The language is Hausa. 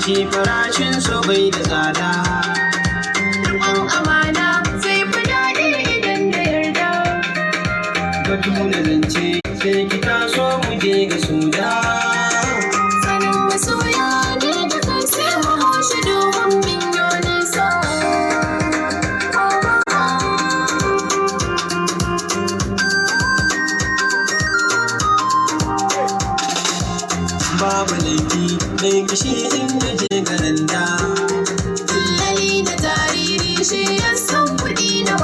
Shi farashin su bai da tsada. Riƙon amana zai fi daɗi idan da yarda. Batu na zance, sai ki taso mu je ga soja. Sanin masoya ne da kai, sai mu haushi domin min yo nisa. Babu laifi mai kishi in ya je garanda. Dillali da tariri shi ya san kuɗi na.